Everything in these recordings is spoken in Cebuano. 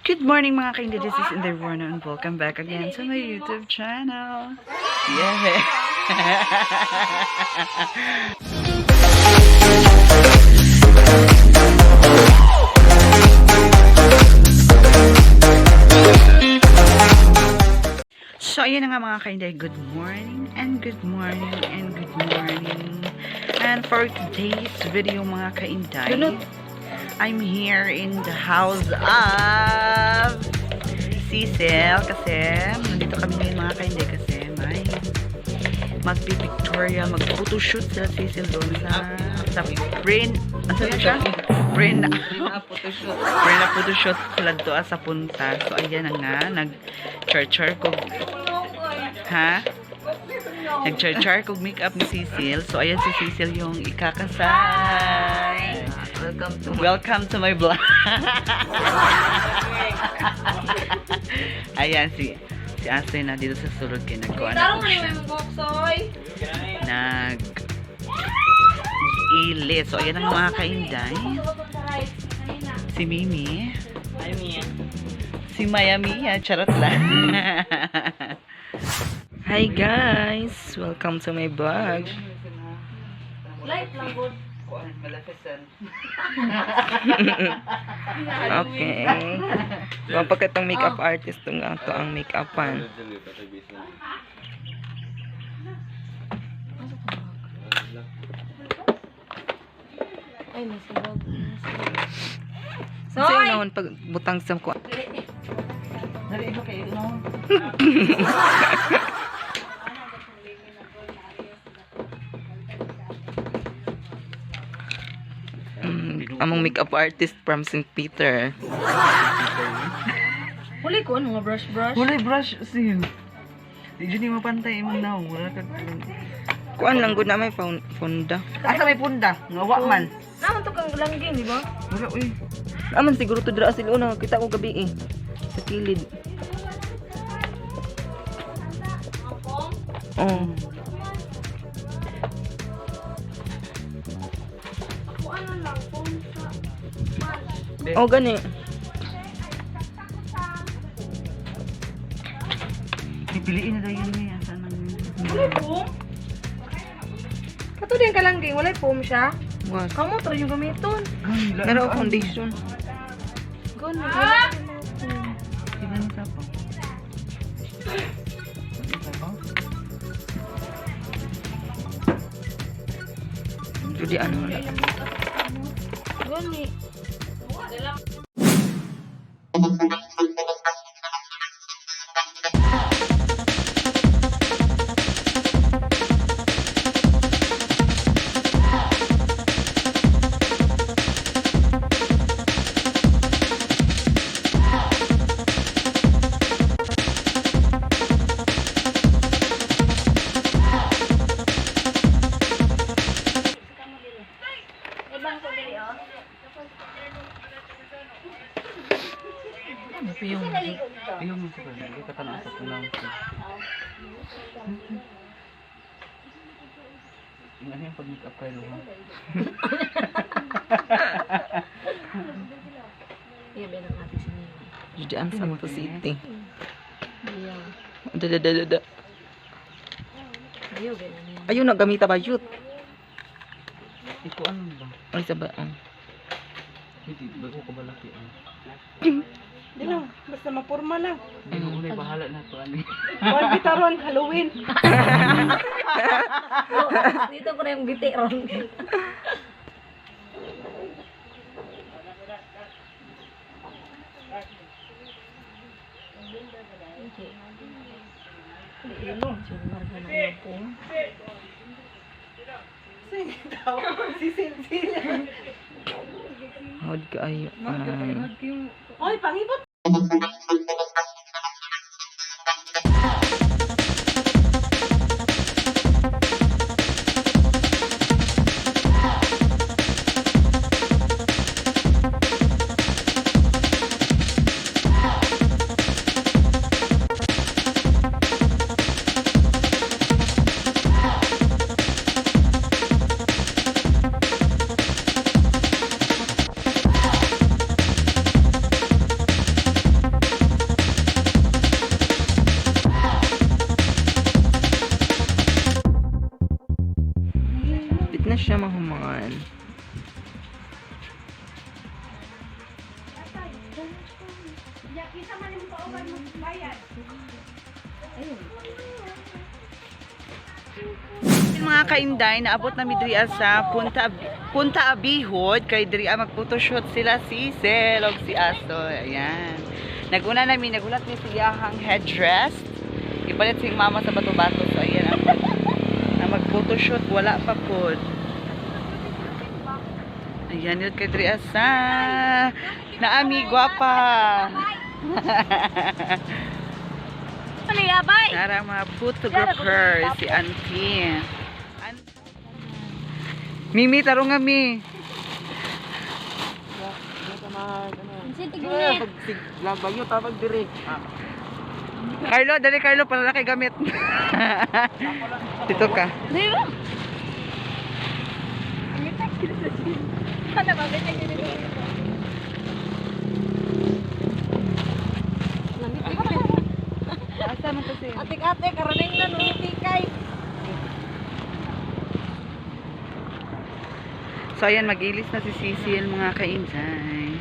Good morning, mga kainday, this is Inday Rona and welcome back again to my YouTube channel. Yeah! So, ayun na nga, mga kainday. Good morning and good morning and good morning. And for today's video, mga kainday, I'm here in the house of Cecil kasi nandito kami ngayon, mga kainday, kasi may magpipictorial, mag-photoshoot sila Cecil doon sa print, ano na siya? Print Photoshoot. Print na photoshoot sila doon sa punta. So, ayan na nga, nag-char-char ko. Ha? Nag-char-char kog makeup ni Cecil. So, ayan si Cecil yung ikakasal. Welcome to Welcome to my vlog. Ayan, si Ashley na dito sa sulod kay nagkuha na po siya. Nag ilit. So, ayan ang mga kainday. Si Mimi. Hi, Mia. Si Maya Mia. Charot lang. Hi guys! Welcome to my vlog. Light lang good. Maleficent. Okay. Mapagkat ang makeup artist itong ato ang make-upan. Ay, may sabag. Sa'yo naman pag butang sa ko. Dali, iba kayo. No? Among makeup artist from St. Peter. Huli ko, ano nga brush brush? Wala brush sil. Di dyan yung mapantay imong naong. Wala ka. Kuan lang gud na may funda. Asa may punda? Ngawa man. Naman to kang langging, di ba? Wala uy. Aman siguro to dira sila una kita ko gabi eh. Sa kilid. Oh. Ako ano lang, kung sa. Oh, gani. Pipiliin na dahil niya. Saan man yun? Walay foam? Kato din kalangging, walay foam siya. Was. Kamu to yung gamiton. Ay, la- Meron foundation. Gani, wala yung mga foam. Tignan mo sa pa. Sa pa? Judy ano wala. Gani. Piyong. Piyong mo sa pa. Hindi ka tanong sa pulang ko. Yung ano yung pag-make up kayo ha? Iya, ba ng ate si Nina? Judy ang Santo City. Iya. Da da da da da. Iya, ba na niya? Ayun na gamita ba yut? Iko ano ba? Ay sa ba? Ah. Hindi, bago ko balaki. Ah. Di lang, basta mapurma lang. Hindi mo unay bahala na to ano. Kuan bitaron, Halloween. Dito ko na yung giti ron. Si Silsil. Hod kaayo. Ay. Oy, pangibot. Kita man yung pauban mo bayad. Mga kainday, naabot na mi diri sa Punta Abihod kay diri mag-photoshoot sila si Sel og si Asoy. Ayan. Naguna na mi, nagulat mi siya ang headdress. Ipalit sing mama sa bato-bato. So ayan ang mag-photoshoot wala pa pod. Ayan yun kay diri sa naami gwapa. Ano yabay? Nara mga photographer si Auntie. Mimi, tarong nga mi. Bagyo tawag dire. Carlo, dali Carlo, para na kay gamit. Dito ka. Di ba? Ano ba? Ganyan ganyan. Asa man to siya? Atik-ate, karaning na nungiti kay. So ayan, mag-ilis na si Cecil, mga kainday.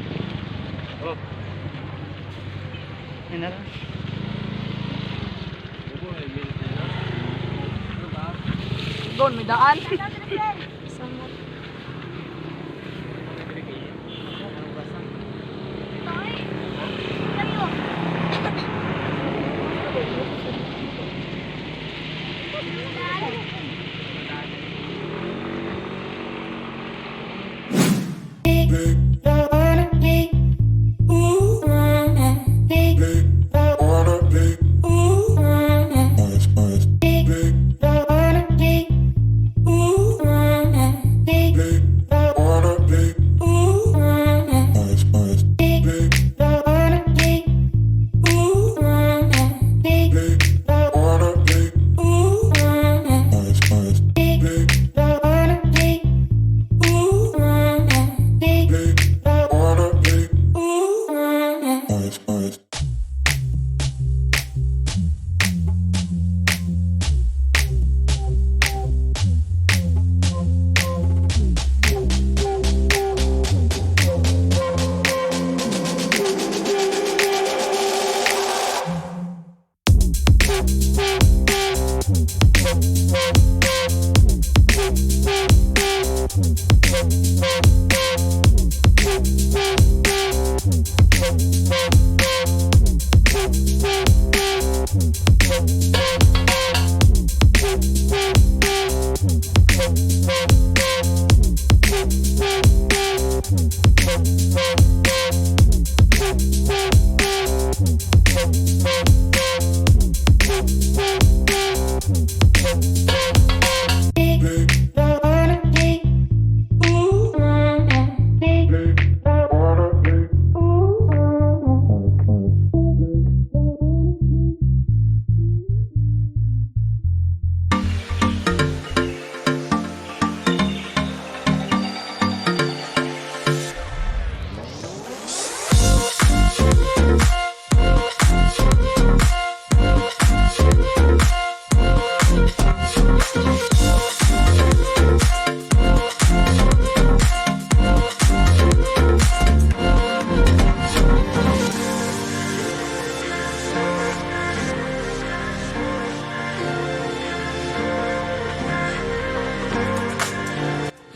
Oh. Ano na? Doon may daan.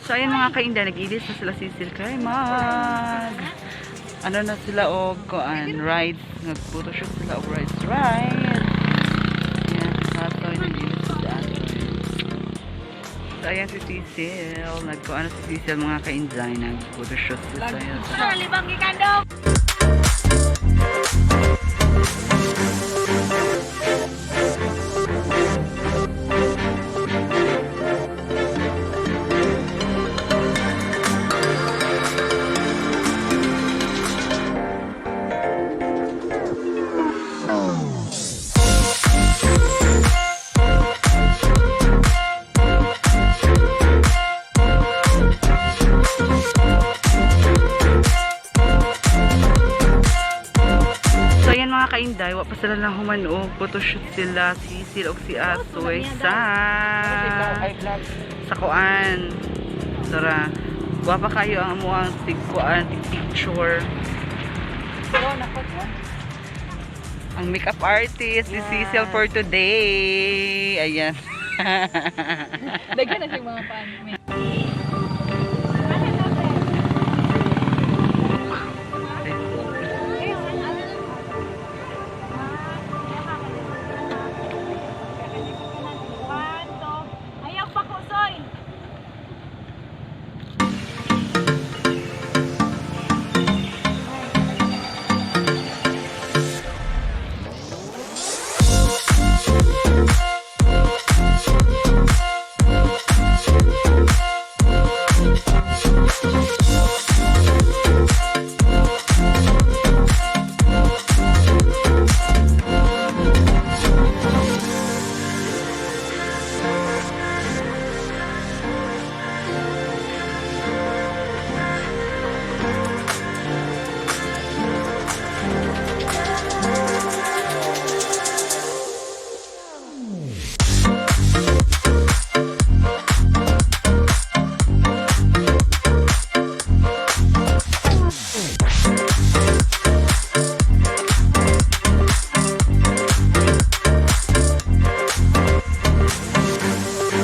So ayan mga kainday, nag-ilis na sila Cecil kay mag. Ano na sila og kuan rides, nag-photoshoot sila og rides ride. Ayan, si Satoy, nag-ilis si Atoy. So ayan si Cecil, nagkuan na si Cecil mga kainday, nag-photoshoot sila sa Libang gikandong! So ayan mga kainday, wa pa sila lang humanog, photoshoot sila, si Cecil og si Atoy sa kuan. Tara. Gwapa kayo ang amuang tigkuan, tig picture. Ang makeup artist ni Cecil for today. Ayan. Daghan na siyang mga pan. Ayaw pa ko, Soy!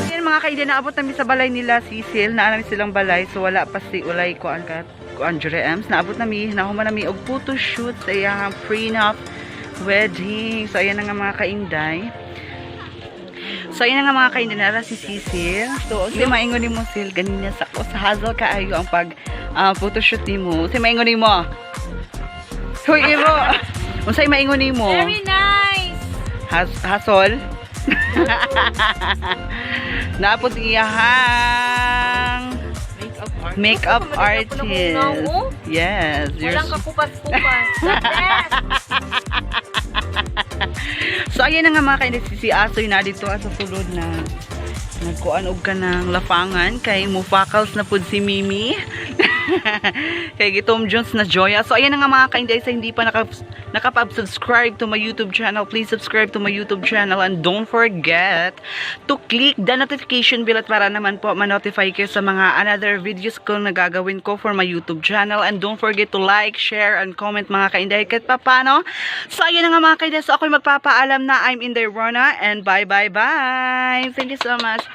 Ayan, mga kaibigan, naabot namin sa balay nila Cecil, naa namin silang balay, so wala pa si Ulay kuan ka kuan Jure Ems. Naabot nami, nahuman nami og photo shoot sa iyang prenup wedding. So ayan na nga, mga kainday. So ayan na nga, mga kainday, nara si Cecil. So si maingon nimo, Sil, ganina sa ko sa hazel kaayo ang pag photoshoot nimo. Si maingon nimo. Hoy imo. Unsay maingon nimo? Very nice! Hasol. Naapot iyahang makeup artist. Yes. Walang kakupas-kupas. The best! So ayan na nga, mga kainis, si Asoy na dito sa sulod na nagkuan og kanang lapangan kay mufakals na pud si Mimi. Kay Gitom Jones na Joya. So ayan na nga, mga kainday, sa hindi pa nakapag-subscribe to my YouTube channel, please subscribe to my YouTube channel and don't forget to click the notification bell at para naman po ma-notify kayo sa mga another videos ko na gagawin ko for my YouTube channel, and don't forget to like, share, and comment, mga kainday, kahit papano. So ayan na nga, mga kainday, so ako'y magpapaalam na. I'm Inday Rona and bye bye bye. Thank you so much.